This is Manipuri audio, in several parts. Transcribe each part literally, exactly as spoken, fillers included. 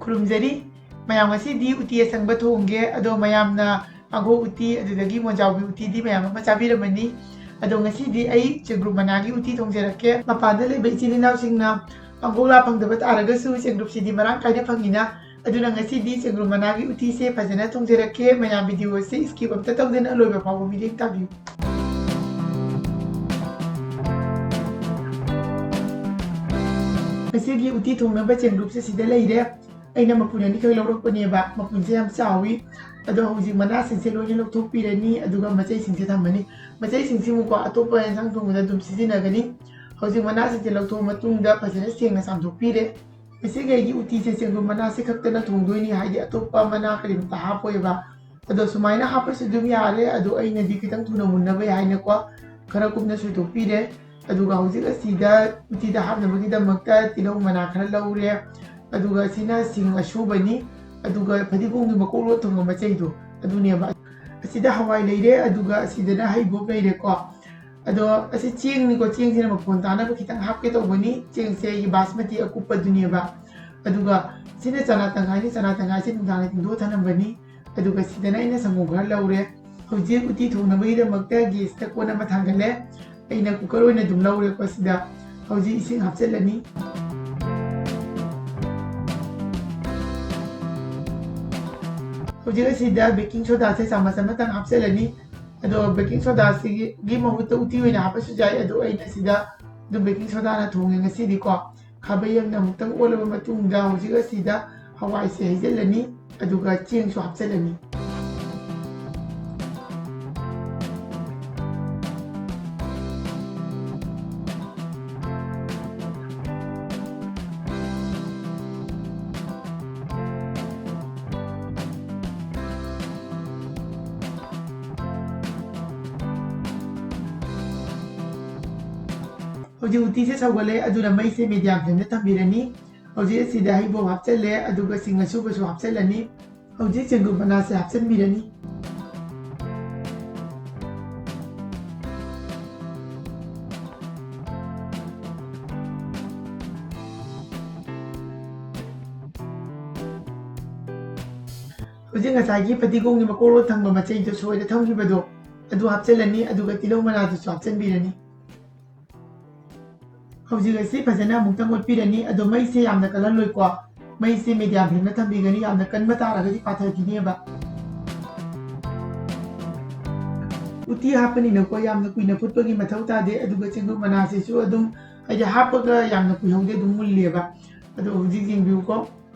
ꯈꯨꯔꯨꯝꯖꯔꯤ꯫ ꯃꯌꯥꯝ, ꯉꯁꯤꯗꯤ ꯎꯇꯤ ꯑꯁꯪꯕ ꯊꯣꯡꯒꯦ꯫ ꯑꯗꯣ ꯃꯌꯥꯝꯅ ꯄꯥꯡꯈꯣꯛ ꯎꯇꯤ, ꯑꯗꯨꯗꯒꯤ ꯃꯣꯟꯖꯥꯎꯕꯤ ꯎꯇꯤꯗꯤ ꯃꯌꯥꯝ ꯑꯃ ꯆꯥꯕꯤꯔꯝꯃꯅꯤ꯫ ꯑꯗꯣ ꯉꯁꯤꯗꯤ ꯑꯩ ꯆꯦꯡꯒ꯭ꯔꯨꯝ ꯃꯅꯥꯒꯤ ꯎꯇꯤ ꯊꯣꯡꯖꯔꯛꯀꯦ꯫ ꯃꯄꯥꯟꯗ ꯂꯩꯕ ꯏꯆꯤꯜ ꯏꯅꯥꯎꯁꯤꯡꯅ ꯄꯥꯡꯈꯣꯛꯂꯥ ꯐꯪꯗꯕ ꯇꯥꯔꯒꯁꯨ ꯆꯦꯡꯒ꯭ꯔꯨꯞꯁꯤꯗꯤ ꯃꯔꯥꯡ ꯀꯥꯏꯅ ꯐꯪꯉꯤꯅ꯫ ꯑꯗꯨꯅ ꯉꯁꯤꯗꯤ ꯆꯦꯡꯒ꯭ꯔꯨꯝ ꯃꯅꯥꯒꯤ ꯎꯇꯤꯁꯦ ꯐꯖꯅ ꯊꯣꯡꯖꯔꯛꯀꯦ꯫ ꯃꯌꯥꯝ, video ꯑꯁꯤ skip ꯑꯝꯇ ꯇꯧꯗꯅ ꯂꯣꯏꯕ ꯐꯥꯎꯕ ꯃꯤꯠꯌꯦꯡ ꯇꯥꯕꯤꯌꯨ꯫ ꯉꯁꯤꯒꯤ ꯎꯇꯤ ꯊꯣꯡꯅꯕ ꯆꯦꯡꯒ꯭ꯔꯨꯞꯁꯦ ꯁꯤꯗ ꯂꯩꯔꯦ꯫ ꯑꯩꯅ ꯃꯄꯨꯟ ꯑꯅꯤꯈꯛ ꯂꯧꯔꯛꯄꯅꯦꯕ꯫ ꯃꯄꯨꯟꯁꯦ ꯌꯥꯝ ꯆꯥꯎꯋꯤ꯫ ꯑꯗꯣ ꯍꯧꯖꯤꯛ ꯃꯅꯥꯁꯤꯡꯁꯦ ꯂꯣꯏꯅ ꯂꯧꯊꯣꯛꯄꯤꯔꯅꯤ, ꯑꯗꯨꯒ ꯃꯆꯩꯁꯤꯡꯁꯦ ꯊꯝꯃꯅꯤ꯫ ꯃꯆꯩꯁꯤꯡꯁꯤꯃꯨꯛꯀꯣ ꯑꯇꯣꯞꯄ ꯌꯦꯟꯁꯥꯡ ꯊꯣꯡꯕꯗ ꯑꯗꯨꯝ ꯁꯤꯖꯤꯟꯅꯒꯅꯤ꯫ ꯍꯧꯖꯤꯛ ꯃꯅꯥꯁꯤꯡꯁꯦ ꯂꯧꯊꯣꯛꯑ ꯃꯇꯨꯡꯗ ꯐꯖꯅ ꯁꯦꯡꯅ ꯆꯥꯝꯊꯣꯛꯄꯤꯔꯦ꯫ ꯉꯁꯤꯒꯤ ꯑꯩꯒꯤ ꯎꯇꯤꯁꯦ ꯆꯦꯡꯒꯨꯝ ꯃꯅꯥꯁꯦ ꯈꯛꯇꯅ ꯊꯣꯡꯗꯣꯏꯅꯤ, ꯍꯥꯏꯗꯤ ꯑꯇꯣꯞꯄ ꯃꯅꯥ ꯀꯔꯤꯝꯇ ꯍꯥꯞꯄꯣꯏꯕ꯫ ꯑꯗꯣ ꯁꯨꯃꯥꯏꯅ ꯍꯥꯞꯄꯁꯨ ꯑꯗꯨꯝ ꯌꯥꯔꯦ꯫ ꯑꯗꯣ ꯑꯩꯅꯗꯤ ꯈꯤꯇꯪ ꯊꯨꯅ ꯃꯨꯟꯅꯕ ꯍꯥꯏꯅꯀꯣ ꯈꯔ ꯀꯨꯞꯅ ꯁꯣꯏꯗꯣꯛꯄꯤꯔꯦ꯫ ꯑꯗꯨꯒ ꯍꯧꯖꯤꯛ ꯑꯁꯤꯗ ꯎꯇꯤꯗ ꯍꯥꯞꯅꯕꯒꯤꯗꯃꯛꯇ ꯇꯤꯜꯍꯧ ꯃꯅꯥ ꯈꯔ ꯂꯧꯔꯦ꯫ ꯑꯗꯨꯒ ꯑꯁꯤꯅ ꯁꯤꯡ ꯑꯁꯨꯕꯅꯤ꯫ ꯑꯗꯨꯒ ꯐꯗꯤꯒꯣꯝꯒꯤ ꯃꯀꯣꯛ ꯂꯣ ꯊꯣꯡꯕ ꯃꯆꯩꯗꯣ ꯑꯗꯨꯅꯦꯕ꯫ ꯑꯁꯤꯗ ꯍꯋꯥꯏ ꯂꯩꯔꯦ, ꯑꯗꯨꯒ ꯑꯁꯤꯗꯅ ꯍꯩꯕꯣꯞ ꯂꯩꯔꯦꯀꯣ꯫ ꯑꯗꯣ ꯑꯁꯤ ꯆꯦꯡꯅꯤꯀꯣ, ꯆꯦꯡꯁꯤꯅ ꯃꯐꯣꯟ ꯇꯥꯅꯕ ꯈꯤꯇꯪ ꯍꯥꯞꯀꯦ ꯇꯧꯕꯅꯤ꯫ ꯆꯦꯡꯁꯦ ꯑꯩꯒꯤ ꯕꯥꯁꯃꯇꯤ ꯑꯀꯨꯞꯄꯗꯨꯅꯦꯕ꯫ ꯑꯗꯨꯒ ꯁꯤꯅ ꯆꯅꯥ ꯇꯪꯈꯥꯏꯅꯤ, ꯆꯅꯥ ꯇꯪꯈꯥꯏꯁꯦ ꯅꯨꯡꯗꯥꯡꯗ ꯇꯤꯡꯊꯣꯛꯑ ꯊꯝꯂꯝꯕꯅꯤ꯫ ꯑꯗꯨꯒ ꯁꯤꯗꯅ ꯑꯩꯅ ꯁꯪꯒꯣꯝ ꯈꯔ ꯂꯧꯔꯦ꯫ ꯍꯧꯖꯤꯛ ꯎꯇꯤ ꯊꯣꯡꯅꯕꯒꯤꯗꯃꯛꯇ gas ꯇ ꯀꯣꯟ ꯑꯃ ꯊꯥꯡꯒꯠꯂꯦ꯫ ꯑꯩꯅ cooker ꯑꯣꯏꯅ ꯑꯗꯨꯝ ꯂꯧꯔꯦꯀꯣ ꯁꯤꯗ꯫ ꯍꯧꯖꯤꯛ ꯏꯁꯤꯡ ꯍꯥꯞꯆꯤꯜꯂꯅꯤ꯫ ꯍꯧꯖꯤꯛ ꯑꯁꯤꯗ baking soda ꯁꯦ ꯆꯥꯃꯁ ꯑꯃꯇꯪ ꯍꯥꯞꯆꯤꯜꯂꯅꯤ꯫ ꯑꯗꯣ baking soda ꯁꯤꯒꯤ ꯃꯍꯨꯠꯇ ꯎꯇꯤ ꯑꯣꯏꯅ ꯍꯥꯞꯄꯁꯨ ꯌꯥꯏ, ꯑꯗꯣ ꯑꯩꯅ ꯁꯤꯗ ꯑꯗꯨꯝ baking soda ꯅ ꯊꯣꯡꯉꯦ ꯉꯁꯤꯗꯤꯀꯣ꯫ ꯈꯥꯕꯩ ꯑꯃꯅ ꯑꯃꯨꯛꯇꯪ ꯑꯣꯠꯂꯕ ꯃꯇꯨꯡꯗ ꯍꯧꯖꯤꯛ ꯑꯁꯤꯗ ꯍꯋꯥꯏꯁꯦ ꯍꯩꯖꯤꯜꯂꯅꯤ, ꯑꯗꯨꯒ ꯆꯦꯡꯁꯨ ꯍꯥꯞꯆꯤꯜꯂꯅꯤ꯫ ꯍꯧꯖꯤꯛ ꯎꯇꯤꯁꯦ ꯁꯧꯒꯠꯂꯦ, ꯑꯗꯨꯅ ꯃꯩꯁꯦ medium flame ꯗ ꯊꯝꯕꯤꯔꯅꯤ꯫ ꯍꯧꯖꯤꯛ ꯑꯁꯤꯗ ꯍꯩꯕꯣꯞ ꯍꯥꯞꯆꯜꯂꯦ, ꯑꯗꯨꯒ ꯁꯤꯡ ꯑꯁꯨꯕꯁꯨ ꯍꯥꯞꯆꯜꯂꯅꯤ꯫ ꯍꯧꯖꯤꯛ ꯆꯦꯡꯒꯨꯝ ꯃꯅꯥꯁꯦ ꯍꯥꯞꯆꯤꯟꯕꯤꯔꯅꯤ꯫ ꯍꯧꯖꯤꯛ ꯉꯁꯥꯏꯒꯤ ꯐꯗꯤꯒꯣꯝꯒꯤ ꯃꯀꯣꯛ ꯊꯪꯕ ꯃꯆꯩꯗꯣ ꯁꯣꯏꯗ ꯊꯝꯈꯤꯕꯗꯣ, ꯑꯗꯨ ꯍꯥꯞꯆꯤꯜꯂꯅꯤ꯫ ꯑꯗꯨꯒ ꯇꯤꯜꯍꯧ ꯃꯅꯥꯗꯨꯁꯨ ꯍꯥꯞꯆꯤꯟꯕꯤꯔꯅꯤ꯫ ꯍꯧꯖꯤꯛ ꯑꯁꯤ ꯐꯖꯅ ꯑꯃꯨꯛꯇꯪ ꯑꯣꯠꯄꯤꯔꯅꯤ꯫ ꯑꯗꯣ ꯃꯩꯁꯦ ꯌꯥꯝꯅ ꯀꯜꯍꯜꯂꯣꯏꯀꯣ, ꯃꯩꯁꯦ medium flame ꯗ ꯊꯝꯕꯤꯒꯅꯤ, ꯌꯥꯝꯅ ꯀꯟꯕ ꯇꯥꯔꯒꯗꯤ ꯄꯥꯊꯈꯤꯅꯦꯕ꯫ ꯎꯇꯤ ꯍꯥꯞꯄꯅꯤꯅꯀꯣ, ꯌꯥꯝꯅ ꯀꯨꯏꯅ ꯐꯨꯠꯄꯒꯤ ꯃꯊꯧ ꯇꯥꯗꯦ꯫ ꯑꯗꯨꯒ ꯆꯦꯡꯀꯨꯞ ꯃꯅꯥꯁꯤꯁꯨ ꯑꯗꯨꯝ, ꯍꯥꯏꯗꯤ, ꯍꯥꯞꯄꯒ ꯌꯥꯝꯅ ꯀꯨꯏꯍꯧꯗꯦ, ꯑꯗꯨꯝ ꯃꯨꯜꯂꯦꯕ꯫ ꯑꯗꯣ ꯍꯧꯖꯤꯛ ꯌꯦꯡꯕꯤꯌꯨꯀꯣ,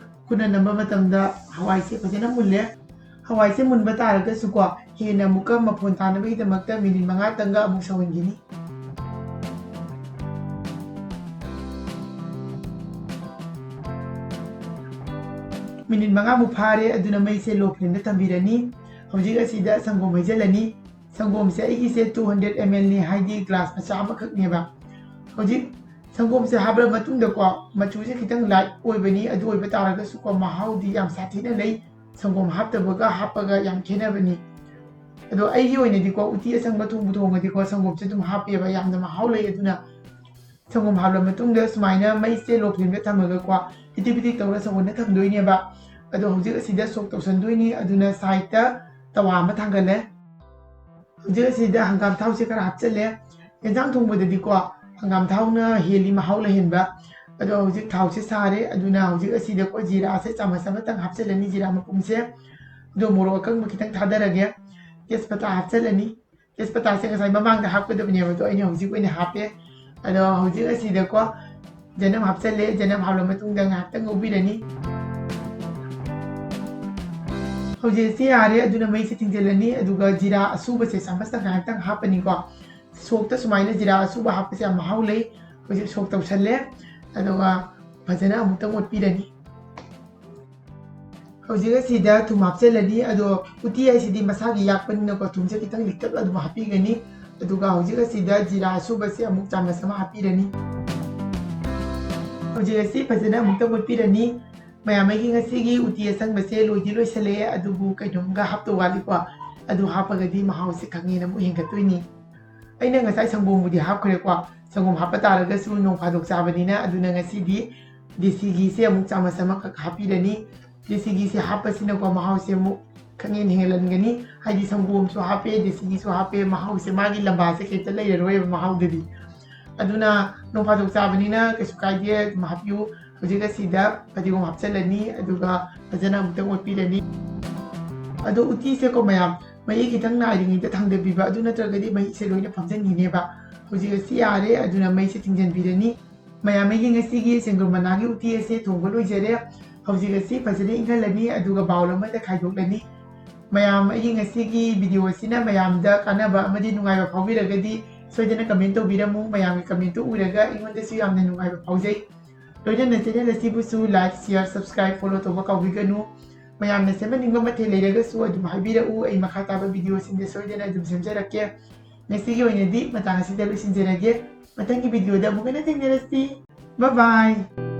ꯈꯨꯠꯅ ꯅꯝꯕ ꯃꯇꯝꯗ ꯍꯋꯥꯏꯁꯦ ꯐꯖꯅ ꯃꯨꯜꯂꯦ꯫ ꯍꯋꯥꯏꯁꯦ ꯃꯨꯟꯕ ꯇꯥꯔꯒꯁꯨꯀꯣ, ꯍꯦꯟꯅ ꯑꯃꯨꯛꯀ ꯃꯐꯣꯟ ꯇꯥꯅꯕꯒꯤꯗꯃꯛꯇ ꯃꯤꯅꯤꯠ ꯃꯉꯥꯇꯪꯒ ꯑꯃꯨꯛ ꯁꯧꯍꯟꯈꯤꯅꯤ꯫ ꯃꯤꯅꯤꯠ ꯃꯉꯥꯃꯨꯛ ꯐꯥꯔꯦ, ꯑꯗꯨꯅ ꯃꯩꯁꯦ low flame ꯗ ꯊꯝꯕꯤꯔꯅꯤ꯫ ꯍꯧꯖꯤꯛ ꯑꯁꯤꯗ ꯁꯪꯒꯣꯝ ꯍꯩꯖꯤꯜꯂꯅꯤ꯫ ꯁꯪꯒꯣꯝꯁꯦ ꯑꯩꯒꯤꯁꯦ two hundred M L ꯅꯤ, ꯍꯥꯏꯗꯤ glass ꯃꯆꯥ ꯑꯃꯈꯛꯅꯦꯕ꯫ ꯍꯧꯖꯤꯛ ꯁꯪꯒꯣꯝꯁꯦ ꯍꯥꯞꯂꯕ ꯃꯇꯨꯡꯗꯀꯣ, ꯃꯆꯨꯁꯦ ꯈꯤꯇꯪ light ꯑꯣꯏꯕꯅꯤ, ꯑꯗꯨ ꯑꯣꯏꯕ ꯇꯥꯔꯒꯁꯨꯀꯣ, ꯃꯍꯥꯎꯗꯤ ꯌꯥꯝ ꯁꯥꯊꯤꯅ ꯂꯩ꯫ ꯁꯪꯒꯣꯝ ꯍꯥꯞꯇꯕꯒ ꯍꯥꯞꯄꯒ ꯌꯥꯝ ꯈꯦꯠꯅꯕꯅꯤ꯫ ꯑꯗꯣ ꯑꯩꯒꯤ ꯑꯣꯏꯅꯗꯤꯀꯣ, ꯎꯇꯤ ꯑꯁꯪꯕ ꯊꯣꯡꯕꯨ ꯊꯣꯡꯉꯗꯤꯀꯣ, ꯁꯪꯒꯣꯝꯁꯦ ꯑꯗꯨꯝ ꯍꯥꯞꯄꯦꯕ, ꯌꯥꯝꯅ ꯃꯍꯥꯎ ꯂꯩ꯫ ꯑꯗꯨꯅ ꯁꯪꯒꯣꯝ ꯍꯥꯞꯂꯕ ꯃꯇꯨꯡꯗ ꯁꯨꯃꯥꯏꯅ ꯃꯩꯁꯦ low flame ꯗ ꯊꯝꯃꯒꯀꯣ, ꯐꯤꯗꯤꯛ ꯐꯤꯗꯤꯛ ꯇꯧꯔ ꯁꯧꯍꯟꯅ ꯊꯝꯗꯣꯏꯅꯦꯕ꯫ ꯑꯗꯣ ꯍꯧꯖꯤꯛ ꯑꯁꯤꯗ ꯁꯣꯛ ꯇꯧꯁꯟꯗꯣꯏꯅꯤ꯫ ꯑꯗꯨꯅ side ꯇ ꯇꯋꯥ ꯑꯃ ꯊꯥꯡꯒꯠꯂꯦ꯫ ꯍꯧꯖꯤꯛ ꯑꯁꯤꯗ ꯍꯪꯒꯥꯝ ꯊꯥꯎꯁꯦ ꯈꯔ ꯍꯥꯞꯆꯤꯜꯂꯦ꯫ ꯌꯦꯟꯁꯥꯡ ꯊꯣꯡꯕꯗꯗꯤꯀꯣ, ꯍꯪꯒꯥꯝ ꯊꯥꯎꯅ ꯍꯦꯜꯂꯤ ꯃꯍꯥꯎ ꯂꯩꯍꯟꯕ꯫ ꯑꯗꯣ ꯍꯧꯖꯤꯛ ꯊꯥꯎꯁꯦ ꯁꯥꯔꯦ, ꯑꯗꯨꯅ ꯍꯧꯖꯤꯛ ꯑꯁꯤꯗꯀꯣ ꯖꯤꯔꯥꯁꯦ ꯆꯥꯃꯁ ꯑꯃꯇꯪ ꯍꯥꯞꯆꯤꯜꯂꯅꯤ, ꯖꯤꯔꯥ ꯃꯄꯨꯝꯁꯦ꯫ ꯑꯗꯣ ꯃꯣꯔꯣꯛ ꯑꯀꯪꯕ ꯈꯤꯇꯪ ꯊꯥꯗꯔꯒꯦ, ꯇꯦꯖꯄꯇꯥ ꯍꯥꯞꯆꯤꯜꯂꯅꯤ꯫ ꯇꯦꯖꯄꯇꯥꯁꯦ ꯉꯁꯥꯏ ꯃꯃꯥꯡꯗ ꯍꯥꯞꯀꯗꯕꯅꯦꯕ, ꯑꯗꯣ ꯑꯩꯅ ꯍꯧꯖꯤꯛ ꯑꯣꯏꯅ ꯍꯥꯞꯄꯦ꯫ ꯑꯗꯣ ꯍꯧꯖꯤꯛ ꯑꯁꯤꯗꯀꯣ ꯆꯅꯝ ꯍꯥꯞꯆꯜꯂꯦ꯫ ꯆꯅꯝ ꯍꯥꯞꯂ ꯃꯇꯨꯡꯗ ꯉꯥꯏꯍꯥꯛꯇꯪ ꯉꯧꯕꯤꯔꯅꯤ꯫ ꯍꯧꯖꯤꯛ ꯑꯁꯤ ꯌꯥꯔꯦ, ꯑꯗꯨꯅ ꯃꯩꯁꯦ ꯊꯤꯡꯖꯤꯜꯂꯅꯤ꯫ ꯑꯗꯨꯒ ꯖꯤꯔꯥ ꯑꯁꯨꯕꯁꯦ ꯆꯥꯃꯁꯇ ꯉꯥꯏꯍꯥꯛꯇꯪ ꯍꯥꯞꯄꯅꯤꯀꯣ꯫ ꯁꯣꯛꯇ ꯁꯨꯃꯥꯏꯅ ꯖꯤꯔꯥ ꯑꯁꯨꯕ ꯍꯥꯞꯄꯁꯦ ꯌꯥꯝ ꯃꯍꯥꯎ ꯂꯩ꯫ ꯍꯧꯖꯤꯛ ꯁꯣꯛ ꯇꯧꯁꯜꯂꯦ, ꯑꯗꯨꯒ ꯐꯖꯅ ꯑꯃꯨꯛꯇꯪ ꯑꯣꯠꯄꯤꯔꯅꯤ꯫ ꯍꯧꯖꯤꯛ ꯑꯁꯤꯗ ꯊꯨꯝ ꯍꯥꯞꯆꯤꯜꯂꯅꯤ꯫ ꯑꯗꯣ ꯎꯇꯤ ꯍꯥꯏꯁꯤꯗꯤ ꯃꯁꯥꯒꯤ ꯌꯥꯛꯄꯅꯤꯅꯀꯣ, ꯊꯨꯝꯁꯦ ꯈꯤꯇꯪ ꯂꯤꯛꯇꯛ ꯑꯗꯨꯝ ꯍꯥꯞꯄꯤꯒꯅꯤ꯫ ꯑꯗꯨꯒ ꯍꯧꯖꯤꯛ ꯑꯁꯤꯗ ꯖꯤꯔꯥ ꯑꯁꯨꯕꯁꯦ ꯑꯃꯨꯛ ꯆꯥꯃꯁ ꯑꯃ ꯍꯥꯞꯄꯤꯔꯅꯤ꯫ ꯍꯧꯖꯤꯛ ꯑꯁꯤ ꯐꯖꯅ ꯑꯃꯨꯛꯇꯪ ꯑꯣꯠꯄꯤꯔꯅꯤ꯫ ꯃꯌꯥꯝ, ꯑꯩꯒꯤ ꯉꯁꯤꯒꯤ ꯎꯇꯤ ꯑꯁꯪꯕꯁꯦ ꯂꯣꯏꯗꯤ ꯂꯣꯏꯁꯜꯂꯛꯑꯦ, ꯑꯗꯨꯕꯨ ꯀꯩꯅꯣꯝꯒ ꯍꯥꯞꯇꯧ ꯋꯥꯠꯂꯤꯀꯣ꯫ ꯑꯗꯨ ꯍꯥꯞꯄꯒꯗꯤ ꯃꯍꯥꯎꯁꯦ ꯈꯪꯉꯦꯅ ꯑꯃꯨꯛ ꯍꯦꯟꯒꯠꯇꯣꯏꯅꯤ꯫ ꯑꯩꯅ ꯉꯁꯥꯏ ꯁꯪꯒꯣꯝꯕꯨꯗꯤ ꯍꯥꯞꯈ꯭ꯔꯦꯀꯣ꯫ ꯁꯪꯒꯣꯝ ꯍꯥꯞꯄ ꯇꯥꯔꯒꯁꯨ ꯅꯣꯡ ꯐꯥꯗꯣꯛ ꯆꯥꯕꯅꯤꯅ, ꯑꯗꯨꯅ ꯉꯁꯤꯗꯤ ꯗꯦꯁꯤ ꯘꯤꯁꯦ ꯑꯃꯨꯛ ꯆꯥꯃꯁ ꯑꯃꯈꯛ ꯍꯥꯞꯄꯤꯔꯅꯤ꯫ ꯗꯦꯁꯤꯒꯤꯁꯦ ꯍꯥꯞꯄꯁꯤꯅꯀꯣ ꯃꯍꯥꯎꯁꯦ ꯑꯃꯨꯛ ꯈꯪꯍꯦꯟ ꯍꯦꯟꯒꯠꯍꯟꯒꯅꯤ꯫ ꯍꯥꯏꯗꯤ ꯁꯪꯒꯣꯝꯁꯨ ꯍꯥꯞꯄꯦ, ꯗꯦꯁꯤꯒꯤꯁꯨ ꯍꯥꯞꯄꯦ, ꯃꯍꯥꯎꯁꯦ ꯃꯥꯒꯤ ꯂꯝꯕꯥꯁꯦ ꯀꯩꯝꯇ ꯂꯩꯔꯔꯣꯏꯕ ꯃꯍꯥꯎꯗꯗꯤ꯫ ꯑꯗꯨꯅ ꯅꯣꯡ ꯐꯥꯗꯣꯛ ꯆꯥꯕꯅꯤꯅ ꯀꯩꯁꯨ ꯀꯥꯏꯗꯦ, ꯑꯗꯨꯝ ꯍꯥꯞꯄꯤꯌꯨ꯫ ꯍꯧꯖꯤꯛ ꯑꯁꯤꯗ ꯐꯗꯤꯒꯣꯝ ꯍꯥꯞꯆꯤꯜꯂꯅꯤ, ꯑꯗꯨꯒ ꯐꯖꯅ ꯑꯃꯨꯛꯇꯪ ꯑꯣꯠꯄꯤꯔꯅꯤ꯫ ꯑꯗꯣ ꯎꯇꯤꯁꯦꯀꯣ ꯃꯌꯥꯝ, ꯃꯍꯤ ꯈꯤꯇꯪ ꯅꯥꯏꯔꯤꯉꯩꯗ ꯊꯥꯡꯗꯕꯤꯕ, ꯑꯗꯨ ꯅꯠꯇ꯭ꯔꯒꯗꯤ ꯃꯍꯤꯁꯦ ꯂꯣꯏꯅ ꯐꯝꯖꯤꯟꯈꯤꯅꯦꯕ꯫ ꯍꯧꯖꯤꯛ ꯑꯁꯤ ꯌꯥꯔꯦ, ꯑꯗꯨꯅ ꯃꯩꯁꯦ ꯊꯤꯡꯖꯤꯟꯕꯤꯔꯅꯤ꯫ ꯃꯌꯥꯝ, ꯑꯩꯒꯤ ꯉꯁꯤꯒꯤ ꯁꯦꯡꯒ꯭ꯔꯨꯝ ꯃꯅꯥꯒꯤ ꯎꯇꯤ ꯑꯁꯦ ꯊꯣꯡꯕ ꯂꯣꯏꯖꯔꯦ꯫ ꯍꯧꯖꯤꯛ ꯑꯁꯤ ꯐꯖꯅ ꯏꯪꯍꯜꯂꯅꯤ, ꯑꯗꯨꯒ ꯕꯥꯎꯜ ꯑꯃꯗ ꯈꯥꯏꯗꯣꯛꯂꯅꯤ꯫ ꯃꯌꯥꯝ, ꯑꯩꯒꯤ ꯉꯁꯤꯒꯤ ꯚꯤꯗꯤꯑꯣ ꯑꯁꯤꯅ ꯃꯌꯥꯝꯗ ꯀꯥꯟꯅꯕ ꯑꯃꯗꯤ ꯅꯨꯡꯉꯥꯏꯕ ꯐꯥꯎꯕꯤꯔꯒꯗꯤ ꯁꯣꯏꯗꯅ ꯀꯃꯦꯟ ꯇꯧꯕꯤꯔꯝꯃꯨ꯫ ꯃꯌꯥꯝꯒꯤ ꯀꯃꯦꯟꯇꯨ ꯎꯔꯒ ꯑꯩꯉꯣꯟꯗꯁꯨ ꯌꯥꯝꯅ ꯅꯨꯡꯉꯥꯏꯕ ꯐꯥꯎꯖꯩ꯫ ꯂꯣꯏꯅꯅ ꯆꯦꯅꯦꯜ ꯑꯁꯤꯕꯨꯁꯨ ꯂꯥꯏꯛ, ꯁꯤꯌꯥꯔ, ꯁꯕꯁꯀ꯭ꯔꯥꯏꯕ, ꯐꯣꯂꯣ ꯇꯧꯕ ꯀꯥꯎꯕꯤꯒꯅꯨ꯫ ꯃꯌꯥꯝꯅ ꯁꯦꯝꯍꯟꯅꯤꯡꯕ ꯃꯊꯦꯜ ꯂꯩꯔꯒꯁꯨ ꯑꯗꯨꯝ ꯍꯥꯏꯕꯤꯔꯛꯎ, ꯑꯩ ꯃꯈꯥ ꯇꯥꯕ ꯚꯤꯗꯤꯑꯣꯁꯤꯡꯗ ꯁꯣꯏꯗꯅ ꯑꯗꯨꯝ ꯁꯦꯝꯖꯔꯛꯀꯦ꯫ ꯉꯁꯤꯒꯤ ꯑꯣꯏꯅꯗꯤ ꯃꯇꯥꯡ ꯑꯁꯤꯗ ꯂꯣꯏꯁꯤꯟꯖꯔꯒꯦ꯫ ꯃꯊꯪꯒꯤ ꯚꯤꯗꯤꯑꯣꯗ ꯑꯃꯨꯛ ꯍꯟꯅ ꯊꯦꯡꯅꯔꯁꯤ꯫ ꯕꯥꯏ ꯕꯥꯏ꯫